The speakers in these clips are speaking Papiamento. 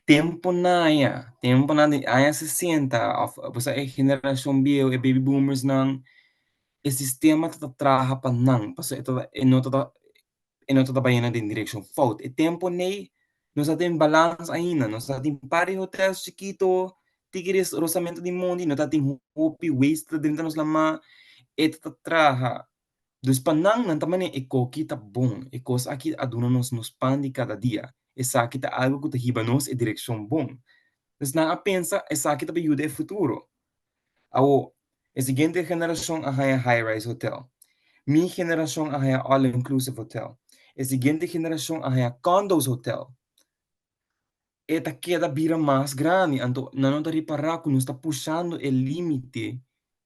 Tempo nan, tempo nan di aña 60, of bo e generacion bieu, e baby boomers nan, e sistema ta traha pa nan, paso e no ta bayendo den direccion fout. E tempo nei, nos tin balance ainda, nos tin par di hotels chikito, tigres rosamento di mondi, no tin hopi waste den nos lama, e ta traha. Dus pa nan, nan ta e kos aki ta bon, e kos aki a duna nos nos pan di cada dia. Esaki ta algo ku ta hiba nos e direkshon bon. Dus nan a pensa, esaki ta yuda e futuro. Awo, e siguiente generashon a haña high-rise hotel. Mi generashon a haña all-inclusive hotel. E siguiente generashon a haña condos hotel. E ta keda bira mas grandi, anto nan no ta ripará ku nos ta pushando e límite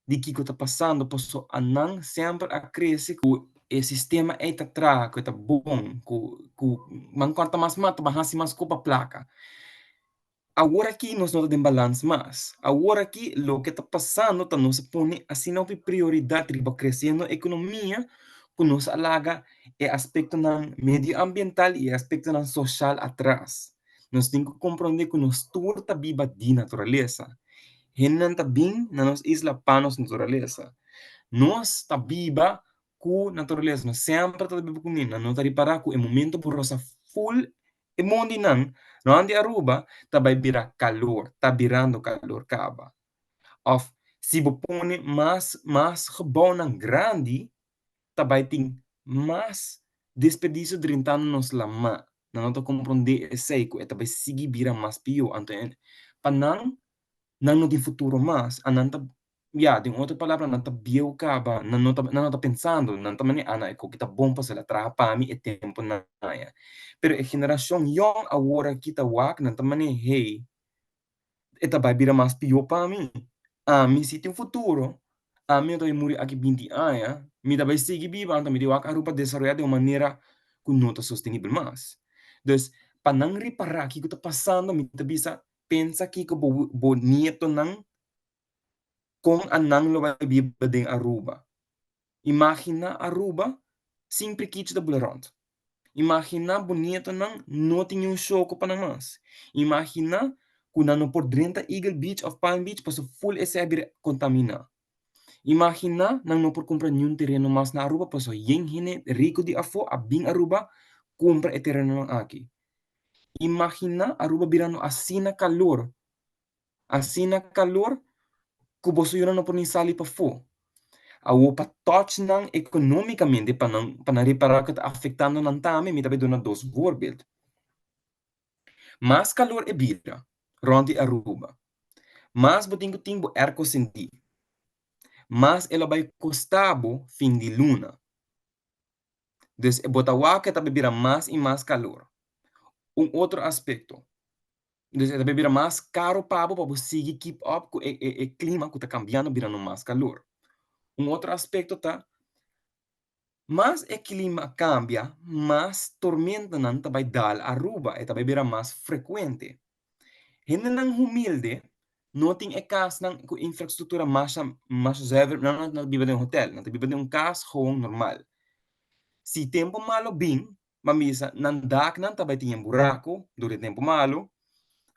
di kiko ta pasando, paso nan semper a krese ku e sistema ei ta traha, ku ta bon, ku ban korta mas mata, ban hasi mas kopa plaka. Awor aki nos no ta den balans mas. Awor aki loke ta pasando ta nos a pone asina hopi prioridat riba kresiendo ekonomia ku nos a laga e aspektonan medioambiental i e aspektonan sosial atras. Nos tin ku komprondé ku nos tur ta biba di naturalesa. Hendenan ta bin na nos isla pa nos naturalesa. Nos ta biba ku naturalesa, nos semper ta biba kuné. Nan no ta ripará ku e momento bo rosa full e mondinan rònt di Aruba ta bai bira kalor, ta birando kalor kaba. Of si bo pone mas gebouwnan grandi, ta bai tin mas desperdisio drentando nos lama. Nan no ta komprondé esei ku e ta bai sigui bira mas pió. Anto pa nan, nan no tin futuro mas. Nan ta, ya, den otro palabra, nan ta bieu kaba, nan no ta pensando, nan ta manera, ah, e kos aki ta bon pasobra el a traha pa mi e tempo nan. Pero e generashon yòn awor aki ta wak, nan ta manera, hey, e ta bai bira mas pió pa mi. Ami si tin futuro, ami no ta bai muri aki 20 aña, mi ta bai sigui biba, anto mi di wak Aruba desaroyá di un manera ku no ta sostenibel mas. Dus, pa nan ripará kiko ta pasando, mi ta bisa, pensa kiko bo nietonan, kon nan lo bai biba den Aruba. Imaginá Aruba sin prikichi ta bula rònt. Imaginá bo nietonan no tin un shoko pa nan mas. Imaginá ku nan no por drenta Eagle Beach of Palm Beach pasobra full esei a bira kontaminá. Imaginá nan no por kumpra niun tereno mas na Aruba pasobra yen hende riku di afó a bin Aruba kumpra e terenonan aki. Imaginá Aruba birando asina kalor ku boso yunan no por ni sali pafó. Awor pa touch nan ekonómikamente, pa nan ripará ku ta afektando nan tambe, mi ta bai duna dos voorbeeld. Mas kalor e bira rònt di Aruba, mas bo tin ku tin bo airco sendí, mas e lo bai kosta bo fin di luna. Dus bo ta wak ku e ta bai bira mas i mas kalor. Un otro aspekto, dus e ta bai bira mas karo pa bo pa bo sigui keep up ku e klima ku ta kambiando birando mas kalor. Un otro aspekto ta, mas e klima kambia, mas tormentanan ta bai dal Aruba, e ta bai bira mas frekuente. Hendenan humilde no tin e kasnan ku infrastruktura mas mas zuiver, nan no ta biba den hotel, nan ta biba den un kas gewoon normal. Si tempu malo bin, ban bisa, nan daknan ta bai tin buraku durante tempu malo,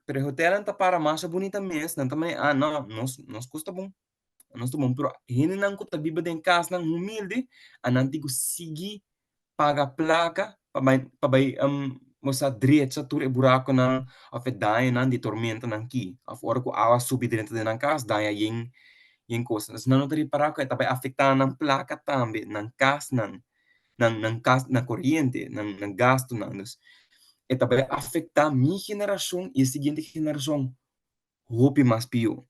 pero e hotelnan ta para masha bunita mes, nan ta manera, ah no, nos kos ta bon, nos ta bon, pero hendenan ku ta biba den kasnan humilde, nan tin ku sigui paga plaka pa bai bo sa drecha tur e burakunan òf e dañonan di tormentanan aki, òf ora ku awa subi drenta den nan kas, daña yen yen kos. Dus nan no ta ripará ku e ta bai afektá nan plaka tambe, nan kasnan, nan kas, nan koriente, nan gastunan. Dus e ta bai afektá mi generashon i e siguiente generashon hopi mas pió.